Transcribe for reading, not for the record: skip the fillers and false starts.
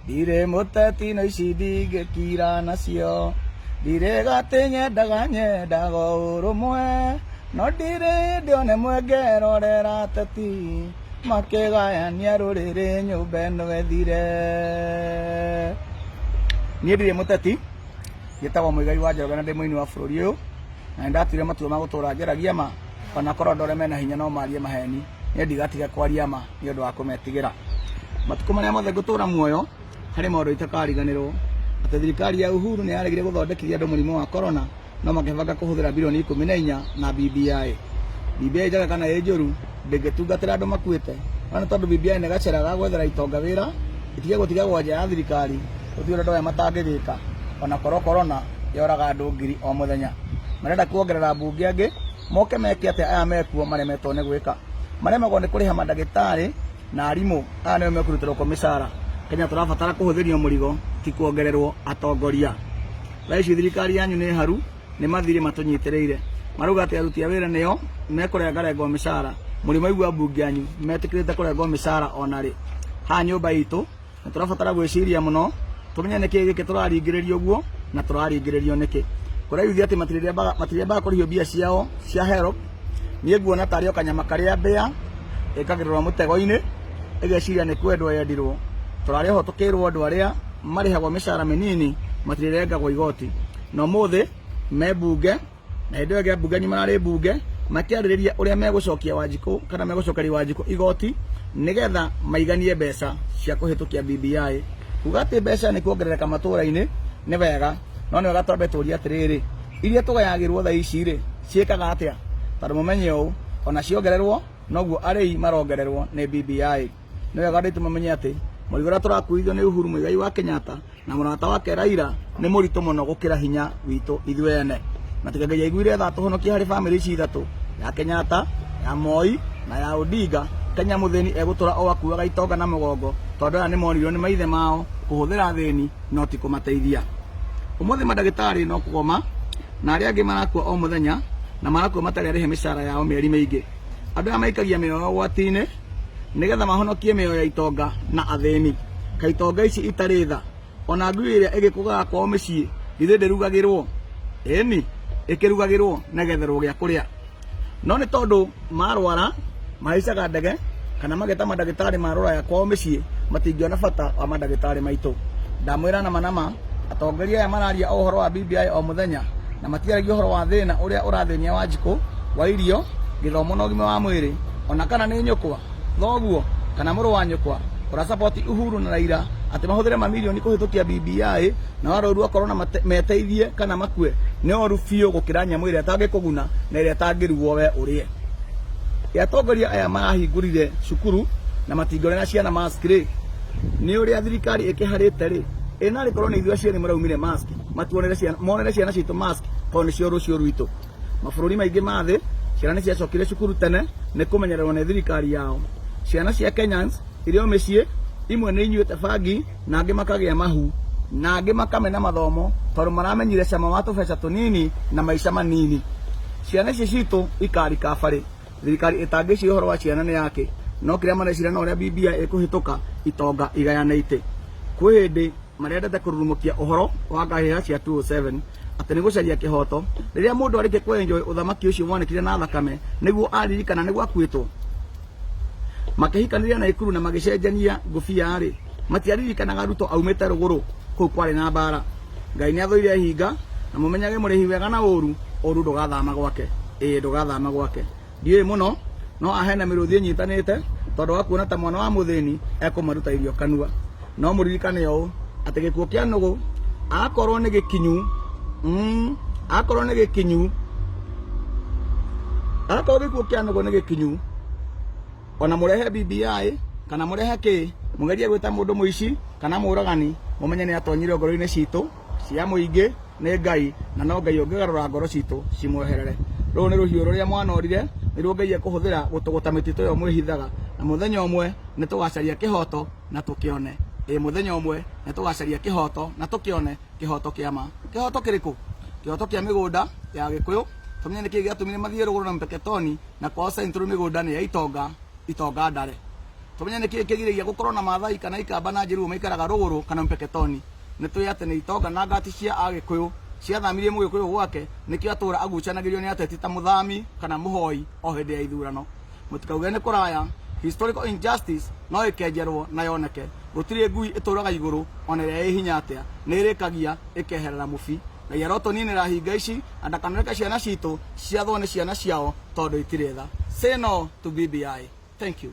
Ndirĩ mũteti no ici ndingĩkira nacio. Ndirĩ gatĩ nyendaga nyendaga ũrũmwe. No ndirĩ hĩndĩ one mwengerorera ateti makĩgayania rũrĩrĩ nyũmba ĩno ĩthire. Niĩ ndirĩ mũteti, njĩtagwo Mũigai wa Njoroge na ndĩ mũini wa bũrũri ũyũ, na nĩndatuire matua ma gũtũra njaragia ma, ona korwo andũ arĩa mena hinya no marie maheni, niĩ ndigatiga kwaria ma nĩ ũndũ wa kũmetigĩra. Matukũ marĩa mothe ngũtũra muoyo, harĩ maũndũ itakariganĩrwo, atĩ thirikari ya Uhuru nĩ yaregire gũthondekithia andũ mũrimũ wa corona, no makĩbanga kũhũthĩra bilioni 14 na BBI. BBI njega kana ĩ njũru, ndĩngĩtungatĩra andũ makuĩte, no nĩ tondũ BBI nĩ gacĩra ga gwethera itonga wĩra, itige gũtigagwo nja ya thirikari, gũtirĩ ũndũ andũ aya matangĩgĩka, ona korwo corona yoraga andũ ngiri o mũthenya. Marenda kuongerera ambunge angĩ, moke meke atĩa aya mekuo maremetwo nĩ gwĩka? Maremagwo nĩ kũrĩha mandagĩtarĩ na arimũ, aya nĩo mekũrutĩrwo kũ mĩcara? Kenya tũrabatara kũhũthĩrio mũrigo ti kuongererwo atongoria. Thaa ici thirikari yanyu nĩ haru, nĩ mathirĩ matũnyitĩrĩire. Marauga atĩ aruti a wĩra nĩo mekũrengarengwo mĩcara. Mũrĩ mwaigua ambunge anyu metĩkĩrĩte kũrengwo mĩcara ona rĩ? Haha nyũmba itũ nĩ tũrabatara gwĩciria mũno tũmenye nĩkĩ gĩkĩ tũraringĩrĩrio ũguo na tũraringĩrĩrio nĩkĩ. Kũreyuthia atĩ matirĩambaga kũrĩhio mbia ciao cia HELB. Niĩ nguona tarĩ o kanyama karĩa mbĩa ĩkagĩrĩrwo mũtego-inĩ ĩgeciria nĩ kwendwo yendirwo. Tũrarĩ oho tũkĩrwo andũ arĩa marĩhagwo mĩcara mĩnini matirĩrengagwo igoti. Na ũmũthĩ me mbunge na hĩndĩ ĩyo ĩngĩ ambunge anyu mararĩ mbunge makĩarĩrĩria ũrĩa megũcokia Wanjikũ kana megũcokeria Wanjikũ igoti nĩgetha maiganie mbeca cia kũhĩtũkia BBI. Kuga atĩ mbeca nĩ kuongerereka matũra-inĩ nĩ wega, no nĩ wega twambe tũrie atĩrĩrĩ, iria tũgayagĩrwo thaa ici rĩ, ciĩkaga atĩa? Tondũ mũmenye ũũ, ona ciongererwo noguo arĩi marongererwo nĩ BBI. Nĩ wega andũ aitũ mamenye atĩ mũrigo ũrĩa tũrakuithio nĩ Uhuru Muigai wa Kenyatta na mũrata wake Raila nĩ mũritũ mũno gũkĩra hinya witũ ithuĩ ene. Na tiga Ngai aiguire tha atũhonokie harĩ bamĩrĩ ici ithatũ, ya Kenyatta, ya Moi na ya Odinga, Kenya mũthĩni egũtũra o akuaga itonga na mũgongo tondũ aya nĩ monirio nĩ maithe mao kũhũthĩra athĩni no ti kũmateithia. Ũmũthĩ mandagĩtarĩ no kũgoma na arĩa angĩ marakua o mũthenya na marakua matarĩ arĩhe mĩcara yao mĩeri mĩingĩ. Andũ aya maikagia mĩoyo ũgwati-inĩ nĩgetha mahonokie mĩoyo ya itonga na athĩni. Kaĩ itonga ici itarĩ tha? Ona ngui ĩrĩa ĩgĩkũgaga kwao mĩciĩ githĩ ndĩrugagĩrwo? Ĩni, ĩkĩrugagĩrwo na ĩgetherwo gĩa kũrĩa. No nĩ tondũ marwara mahaicaga ndege kana mageta mandagĩtarĩ ma rũraya kwao mĩciĩ matingĩona bata wa mandagĩtarĩ maitũ. Ndamwĩra nama nama atongoria aya mararia o ũhoro wa BBI o mũthenya na matiaragia ũhoro wa thĩna ũrĩa ũrathĩnia Wanjikũ wa irio, gĩthomo na ũgima wa mwĩrĩ ona kana nĩ nyũkwa, thoguo kana mũrũ wa nyũkwa ũrasapoti Uhuru na Raila atĩ mahũthĩre mamirioni kũhĩtũkia BBI na warũru wa corona meteithie kana makue nĩ oru biũ gũkĩra nyamũ ĩrĩa ĩtangĩkũguna na ĩrĩa ĩtangĩrugwo we ũrĩe. Ĩ atongoria aya marahingũrire cukuru na matingĩonera ciana mask rĩ, nĩ ũrĩa thirikari ĩkĩharĩte rĩ, ĩ narĩ korwo nĩ ithuĩ aciari mũraumire mask matuonere ciana, monere ciana citũ mask tondũ nĩcio rũciũ rwitũ. Mabũrũri maingĩ ma thĩ ciana nĩ ciacokire cukuru tene nĩ kũmenyererwo nĩ thirikari yao. Ciana cia Kenyans irĩ o mĩciĩ, imwe nĩ inyuĩte bangi na angĩ makagĩa mahu na angĩ makamena mathomo tondũ maramenyire cama wa tũbeca tũnini na maica manini. Ciana ici citũ ikarika barĩ. Thirikari ĩtangĩciria ũhoro wa ciana nĩ yakĩ? No kĩrĩa mareciria no ũrĩa BBI ĩkũhĩtũka itonga igayane itĩ. Kwĩ hĩndĩ marendete kũrurumũkia ũhoro wa ngahĩha cia 207 atĩ nĩ gũcaria kĩhoto. Rĩrĩa mũndũ arĩkia kũ enjoy ũthamaki ũcio wonekire na thakame nĩguo aririkana nĩguo akuĩtwo. Makĩhikanĩria na Ikuru na magĩcenjania ngũbia-rĩ, matiaririkanaga Ruto aumĩte rũgũrũ kũu kwarĩ na mbara. Ngai nĩ athũire hinga na mũmenyage mũrĩhi wega na ũru, ũru ndũgathama gwake. Ĩĩ ndũgathama gwake. Ndiũĩ mũno no ahena mĩrũthi ĩnyitanĩte tondũ wa kuona ta mwana wa mũthĩni ekũmaruta irio kanua. No mũririkane ũũ atĩ gĩkuũ kĩa nũgũ akorwo nĩ gĩkinyu, akorwo nĩ gĩkinyu, akorwo gĩkuũ kĩa nũgũ nĩ gĩkinyu, ona mũrehe BBI kana mũrehe kĩ, mũgerie gwĩta mũndũ mũici kana mũragani, mũmenye nĩ atonyire ngoro-inĩ citũ cia mũingĩ nĩ Ngai, na no Ngai ũngĩgarũra ngoro citũ cimweherere. Rũrũ nĩ rũhiũ rũrĩa mwanorire, nĩruo Ngai ekũhũthĩra gũtũgũta mĩtitũ ĩyo mwĩhithaga, na mũthenya ũmwe nĩ tũgacaria kĩhoto na tũkĩone. Ĩĩ mũthenya ũmwe nĩ tũgacaria kĩhoto na tũkĩone kĩhoto kĩa ma. Kĩhoto kĩrĩkũ? Kĩhoto kĩa mĩgũnda ya Gĩkũyũ, tũmenye nĩkĩ gĩatũmire mathiĩ rũgũrũ na Mpeketoni, na kwao Central mĩgũnda nĩ ya itonga, itonga ndare. Tũmenye nĩkĩĩ kĩgiragia gũkorwo na Maathai kana Ikamba na Njeruo maikaraga rũgũrũ kana Mpeketoni. Nĩ tũĩ atĩ nĩ itonga na ngati cia Agĩkũyũ ciathamirie Mũgĩkũyũ gwake nĩkĩo atũra agucanagĩrio nĩ ateti ta mũthami kana mũhoi o hĩndĩ ya ithurano. Mũtikauge nĩ kũraya, historical injustice no ĩkenjerwo na yoneke. Gũtirĩ ngui ĩtũraga igũrũ ona ĩrĩa ĩ hinya atĩa, nĩ ĩrĩkagia ĩkeherera mũbi. Ngai arotũninĩra hinga ici na ndakanareke ciana citũ ciathwo nĩ ciana ciao tondũ itirĩ tha. Say no to BBI. Thank you.